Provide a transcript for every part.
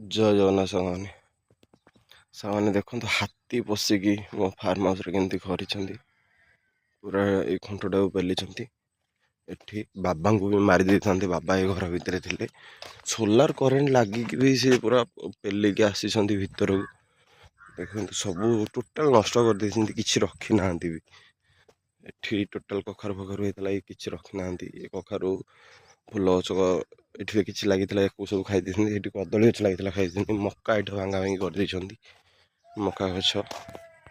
ଜୟ ଜଗନ୍ନାଥ ସାଙ୍ଗମାନେ। ସାଙ୍ଗମାନେ ଦେଖନ୍ତୁ, ହାତୀ ପଶିକି ମୋ ଫାର୍ମ ହାଉସ୍ରେ କେମିତି କରିଛନ୍ତି। ପୁରା ଏଇ ଖୁଣ୍ଟଟାକୁ ପେଲିଛନ୍ତି। ଏଠି ବାବାଙ୍କୁ ବି ମାରି ଦେଇଥାନ୍ତେ, ବାବା ଏ ଘର ଭିତରେ ଥିଲେ। ସୋଲାର କରେଣ୍ଟ ଲାଗିକି ବି ସେ ପୁରା ପେଲିକି ଆସିଛନ୍ତି ଭିତରକୁ। ଦେଖନ୍ତୁ, ସବୁ ଟୋଟାଲ ନଷ୍ଟ କରିଦେଇଛନ୍ତି, କିଛି ରଖିନାହାନ୍ତି ବି। ଏଠି ଟୋଟାଲ କଖାରୁ ଫଖାରୁ ହେଇଥିଲା, ଏ କିଛି ରଖିନାହାନ୍ତି। ଏ କଖାରୁ ଫୁଲ ଗଛ ଏଠି ବି କିଛି ଲାଗିଥିଲା, ୟାକୁ ସବୁ ଖାଇ ଦେଇଛନ୍ତି। ଏଠି କଦଳୀ ଗଛ ଲାଗିଥିଲା, ଖାଇ ଦେଇଛନ୍ତି। ମକା ଏଠି ଭାଙ୍ଗା ଭାଙ୍ଗି କରିଦେଇଛନ୍ତି ମକା ଗଛ।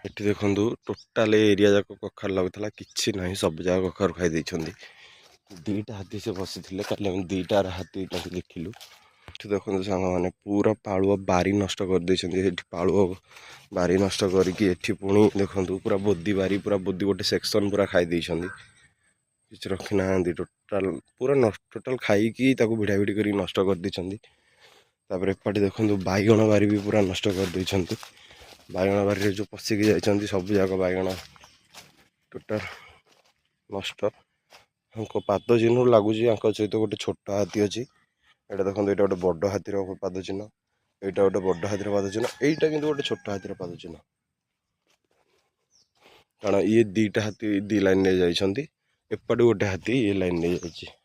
ଏଠି ଦେଖନ୍ତୁ, ଟୋଟାଲ ଏରିଆ ଯାକ କଖାରୁ ଲାଗୁଥିଲା, କିଛି ନାହିଁ, ସବୁ ଯାକ କଖାରୁ ଖାଇ ଦେଇଛନ୍ତି। ଦୁଇଟା ହାତୀ ସେ ବସିଥିଲେ କାଲି, ଆମେ ଦୁଇଟା ହାତୀ ତାଙ୍କୁ ଦେଖିଲୁ। ଏଠି ଦେଖନ୍ତୁ ସାଙ୍ଗମାନେ, ପୁରା ପାଳୁଅ ବାରି ନଷ୍ଟ କରିଦେଇଛନ୍ତି। ଏଠି ପାଳୁଅ ବାରି ନଷ୍ଟ କରିକି ଏଠି ପୁଣି ଦେଖନ୍ତୁ, ପୁରା ବୋଦି ବାରି, ପୁରା ବୋଦି ଗୋଟେ ସେକ୍ସନ୍ ପୁରା ଖାଇ ଦେଇଛନ୍ତି। କିଛି ରଖିନାହାନ୍ତି, ଟୋଟାଲ ପୁରା ଟୋଟାଲ ଖାଇକି ତାକୁ ଭିଡ଼ା ଭିଡ଼ି କରିକି ନଷ୍ଟ କରିଦେଇଛନ୍ତି। ତାପରେ ଏପଟେ ଦେଖନ୍ତୁ, ବାଇଗଣ ବାରି ବି ପୁରା ନଷ୍ଟ କରିଦେଇଛନ୍ତି। ବାଇଗଣ ବାରିରେ ଯେଉଁ ପଶିକି ଯାଇଛନ୍ତି, ସବୁ ଯାକ ବାଇଗଣ ଟୋଟାଲ ନଷ୍ଟ। ଆଙ୍କ ପାଦ ଚିହ୍ନରୁ ଲାଗୁଛି ଆଙ୍କ ସହିତ ଗୋଟେ ଛୋଟ ହାତୀ ଅଛି। ଏଇଟା ଦେଖନ୍ତୁ, ଏଇଟା ଗୋଟେ ବଡ଼ ହାତୀର ପାଦ ଚିହ୍ନ, ଏଇଟା ଗୋଟେ ବଡ଼ ହାତୀର ପାଦ ଚିହ୍ନ, ଏଇଟା କିନ୍ତୁ ଗୋଟେ ଛୋଟ ହାତୀର ପାଦ ଚିହ୍ନ। କାରଣ ଇଏ ଦୁଇଟା ହାତୀ ଦୁଇ ଲାଇନ୍ରେ ଯାଇଛନ୍ତି, ଏପଟେ ଗୋଟେ ହାତୀ ଇଏ ଲାଇନ୍ରେ ଯାଇଛି।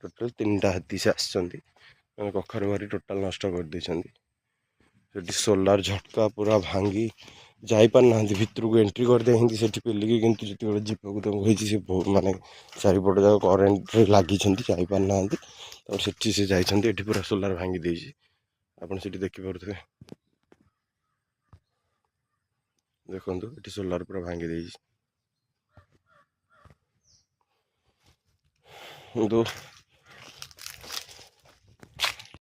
ଟୋଟାଲ ତିନିଟା ହାତୀ ସେ ଆସିଛନ୍ତି, ମାନେ କଖାରୁ ବାରି ଟୋଟାଲ ନଷ୍ଟ କରିଦେଇଛନ୍ତି। ସେଠି ସୋଲାର ଝଟକା ପୁରା ଭାଙ୍ଗି ଯାଇପାରୁନାହାନ୍ତି ଭିତରକୁ, ଏଣ୍ଟ୍ରି କରିଦେଇଛନ୍ତି ସେଠି ପେଲିକି, କିନ୍ତୁ ଯେତେବେଳେ ଯିବାକୁ ତାଙ୍କୁ ହେଇଛି, ସେ ମାନେ ଚାରିପଟ ଯାକ କରେଣ୍ଟରେ ଲାଗିଛନ୍ତି, ଯାଇପାରୁନାହାନ୍ତି। ତାପରେ ସେଠି ସେ ଯାଇଛନ୍ତି, ଏଠି ପୁରା ସୋଲାର ଭାଙ୍ଗି ଦେଇଛି, ଆପଣ ସେଠି ଦେଖିପାରୁଥିବେ। ଦେଖନ୍ତୁ, ଏଠି ସୋଲାର ପୁରା ଭାଙ୍ଗି ଦେଇଛି। କିନ୍ତୁ